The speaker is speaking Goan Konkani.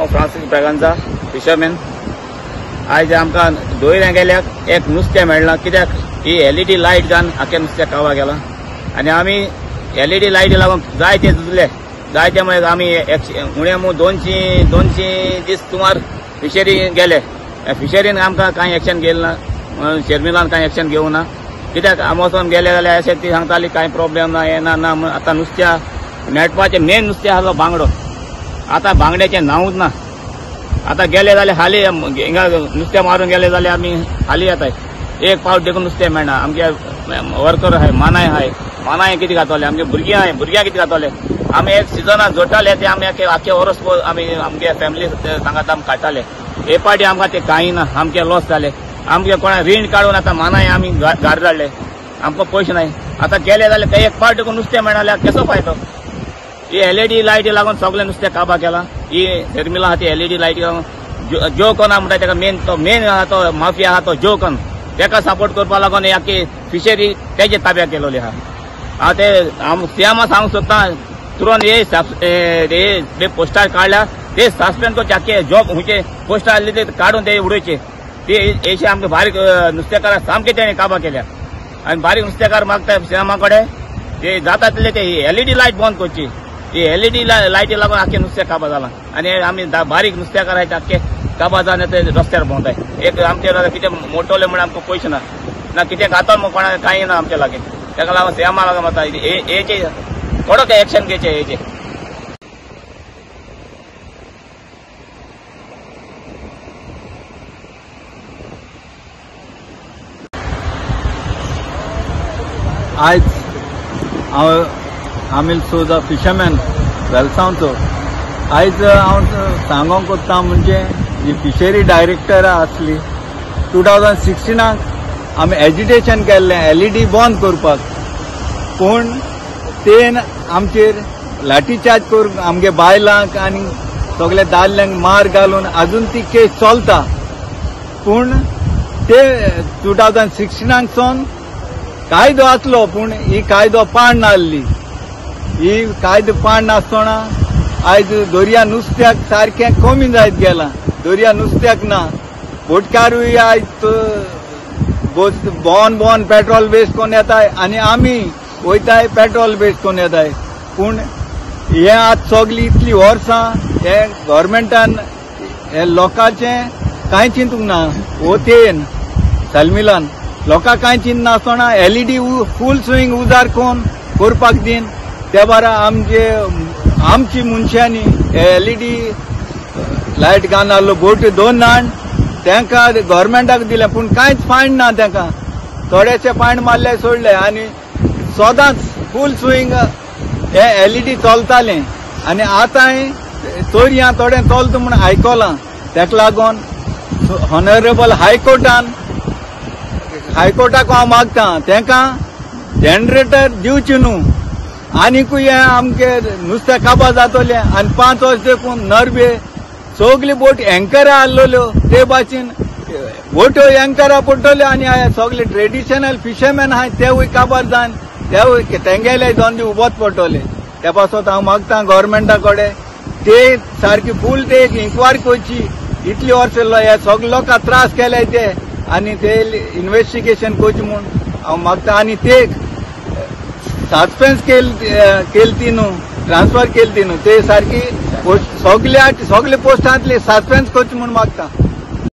हांव फ्रांसीस ब्रागांजा फिशरमॅन. आयज आमकां दोयऱ्यां गेल्याक एक नुस्तें मेळना, कित्याक ही एलईडी लायट जावन आख्खें नुस्तें कावा गेलां. आनी आमी एलईडी लायटी लागून जायते झुजले, जायते म्हळ्यार आमी उणें म्हूण 200 दीस सुमार फिशरी गेले. फिशरीन आमकां कांय एक्शन घेयलें ना, शर्मिलान कांय एक्शन घेवंक ना, कित्याक आमी वचोन गेले जाल्यार अशें ती सांगताली कांय प्रॉब्लेम ना, हें ना ना. आतां नुस्त्या मेळपाचें मेन नुस्तें आसलो बांगडो, आतां बांगड्याचें नांवूच ना. आतां गेले जाल्यार हाली हिंगा नुस्तें मारून गेले जाल्यार आमी हाली येताय, एक पावट देखून नुस्तें मेळना. आमगे वर्कर आहाय, मानाय आहाय, मानाय कितें खातले, आमगे भुरगीं आहाय, भुरग्यां कितें खातले. आमी एक सिजनाक जोडटाले ते आमी आख्खे वर्स आमी आमगे फॅमिली सांगात आमी काडटाले. हे पाटी आमकां ते कांय ना, आमचे लॉस जाले. आमगे कोणा रीण काडून आतां मानाय आमी घार धाडले, आमकां पयशे नाय. आतां गेले जाल्यार ते एक पावट देखून नुस्तें मेळना जाल्यार कसो फायदो. ही एलईडी लायटी लागून सगळें नुस्तें काबा केलां. ही शर्मिला आहा ती एलईडी लायटी लागून जो कोण आहा म्हणटा तेका मेन तो मेन आहा तो माफिया आहा तो जो कोण, तेका सपोर्ट करपा लागून ही आख्खी फिशरी तेजे ताब्याक केलोली आहा. हांव ते हांव सीएमा सांगूंक सोदता, तुरंत हे पोस्टार काडल्या ते सस्पेंड करचे, आख्खे जॉब खंयचे पोस्टार आसले ते काडून ते उडोवचे. ते अशे आमकां बारीक नुस्तेकारां सामके तेणें काबा केल्या. आनी बारीक नुस्तेकार मागता सीएमा कडेन ते जाता तितले ते एलईडी लायट बंद करची. ही एलईडी लायटी लागून आख्खे नुस्तें काबा जालां. आनी आमी बारीक नुस्तेकार आहाय आख्खे काबा जावन ते रस्त्यार भोंवताय. एक आमचे कितें मोडटले म्हण आमकां पयशे ना, ना कितें घातलो म्हण कोणाक कांय ना आमच्या लागीं. तेका लागून सीएमा लागून आतां हेचे कडक एक्शन घेवचें हेचे. आयज हांव आमील सोजा फिशरमॅन वेलसांवचो. आयज हांव सांगोंक कोत्ता म्हणजे जी फिशरी डायरेक्टर आसली 2016 आमी एजिटेशन केल्लें एलईडी बंद करपाक, पूण तेन आमचेर लाठीचार्ज करून आमगे बायलांक आनी सगल्या दादल्यांक मार घालून आजून ती केस चलता. पूण ते 2016 सावन कायदो आसलो, पूण ही कायदो पाड नासली. ही कायदो पाड नासतना आयज दर्या नुस्त्याक सारकें कमी जायत गेलां. दर्या नुस्त्याक ना, बोटकारूय आयज भोंवन भोंवन पेट्रोल वेस्ट करून येताय आनी आमी वयताय पेट्रोल वेस्ट करून येताय. पूण हें आज सगळीं इतलीं वर्सां हे गव्हर्मेंटान हे लोकांचें कांय चिंतूंक ना. ओतेन सलमिलान लोकांक कांय चिंत नासतना एलईडी फूल स्विंग उजार कोण करपाक दीन. ते बारा आमचे आमची मनशांनी एलईडी लायट घालून आहलो बोट 2 जाण तांकां गव्हर्मेंटाक दिलें, पूण कांयच फायन ना तांकां. थोडेशे फायन मारले सोडले आनी सदांच फूल स्विंग हे एलईडी चलतालें. आनी आतांय चोरयां थोडें चलता म्हूण आयकलां. ताका लागून ऑनरेबल हायकोर्टान हायकोर्टाक हांव मागता तांकां जनरेटर दिवचें न्हू. आनीकूय हें आमगे नुस्तें काबा जातलें. आनी 5 वर्स देखून नर्वे सगली बोट एंकरा आहलोल्यो ते भाशेन बोट्यो एंकरा पडटल्यो आनी सगले ट्रेडिशनल फिशरमॅन आहाय तेवूय काबार जावन तेवूय तेंगेले दोन उबोच पडटले. ते पासत हांव मागता गव्हर्मेंटा कडेन ते सारकी फूल ते एक इन्क्वायरी करची. इतली वर्सां हे सगळे लोकांक त्रास केले ते आनी ते इन्वेस्टिगेशन करचें म्हूण हांव मागता. आनी ते सस्पेंस केली न्हू, ट्रान्सफर केली न्हू, ते सारकी सगल्या सगळे पोस्टांतली सस्पेंस करची म्हूण मागता.